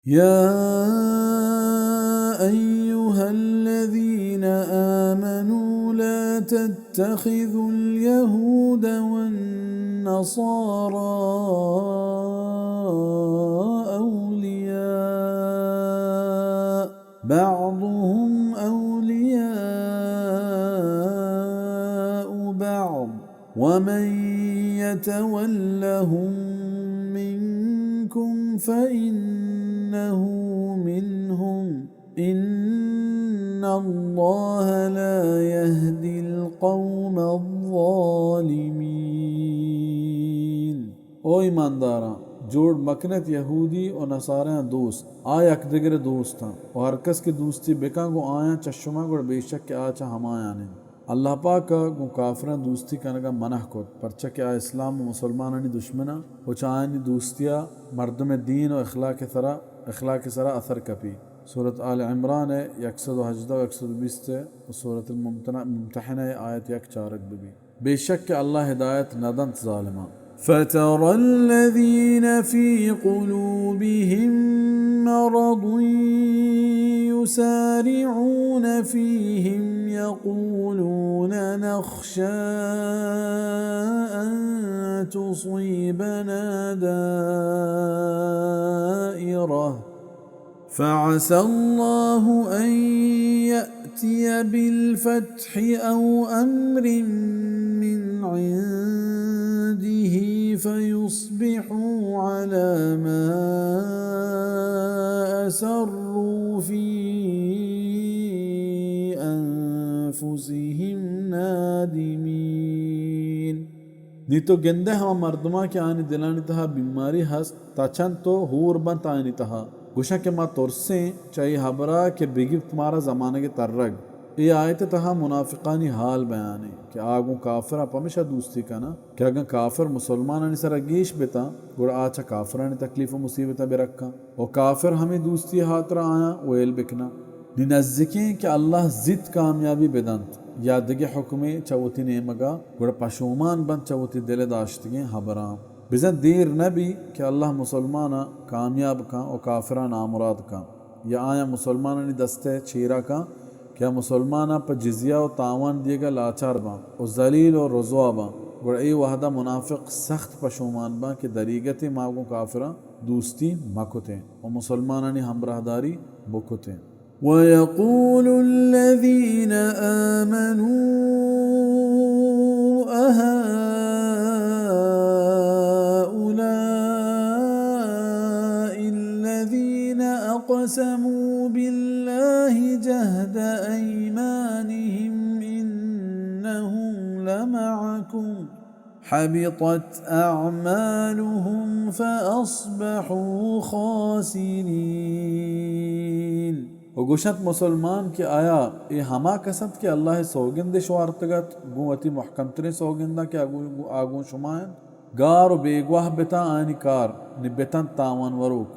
يا أيها الذين آمنوا لا تتخذوا اليهود والنصارى أولياء، بعضهم أولياء بعض، ومن يتولهم منكم فإنه منهم، إن الله لا يهدي القوم الظالمين. او ایمانداراں، جوڑ مکنت یہودی و نصاریاں دوست، آ یک دگرے دوستاں، و ہر کس کہ دوستی بکن گوں آیاں چہ شما، گڑا بے شک کہ آ چہ ہمایان انت۔ اللہ پاک ء گوں کافراں دوستی کنگ ء منع کت، پرچا کہ آ اسلام و مسلمانانی دشمن انت و چہ آیانی دوستی ء مردم ء دین و اخلاق ء سرا، اخلاق ء سرا اثر کپی۔ سورت آل عمران ء یک سد و ہژدہ و یک سد و بیست ء و سورت الممتنع-، ممتحنہ ء آیت یک چارگ بہ بی۔ بے شک کہ اللہ ہدایت نہ دنت ظالماں۔ فترى الذين في قلوبهم مرض يسارعون فيهم يقولون نخشى أن تصيبنا دائرة فعسى الله أن يأتي بالفتح أو أمر من عنده فيصبحوا على ما أسروا في أنفسهم نادمين. نی تو گندئے ہما مردماں کہ آیانی دلانی تہا بیماری ہست، تاچنت و ہور بنت آیانی تہا، گوشاں کہ ما ترسیں چہ اے ہبرا کہ بگیپت مارا زمانگے ترگ۔ اے آیت ء تہا منافقانی حال بیان انت کہ آ گوں کافراں پمیشا دوستی کناں کہ اگاں کافر مسلمانانی سرا گیش بتاں، گڑا آ چہ کافرانی تکلیف و مصیبتاں برکاں و کافر ہمے دوستی ء ہاترا آیاں ویل بکناں۔ نی نزیکیں کہ اللہ زیت کامیابی بدنت یا دگہ حکمے چہ وتی نیمگا، گڑا پشومان بنت چہ وتی دل ء داشتگیں ہبراں۔ بزاں دیر نہ بی کہ اللہ مسلماناں کامیاب کن و کافراں نامراد کن، یا آیاں مسلمانانی دست ء چیرا کن کہ آ مسلماناں پہ جزیہ و تاوان دیگا لاچار باں و ذلیل و رسوا باں، گڑا اے وہدا منافق سخت پشومان باں کہ دریگتیں ما گوں کافراں دوستی مکتیں و مسلمانانی ہمراہداری بکتیں۔ ويقول الذين آمنوا أهؤلاء الذين أقسموا بالله جهد أيمانهم إنهم لمعكم حبطت أعمالهم فأصبحوا خاسرين۔ و گوشنت مسلمان کہ آیا اے ہما کس انت کہ اللہ ء سوگندش وارتگ ات گوں وتی محکمتریں سوگنداں کہ آ گوں، آ گوں شما انت؟ گار و بیگواہ بتاں آیانی کار، نی بتنت تاوان وروک۔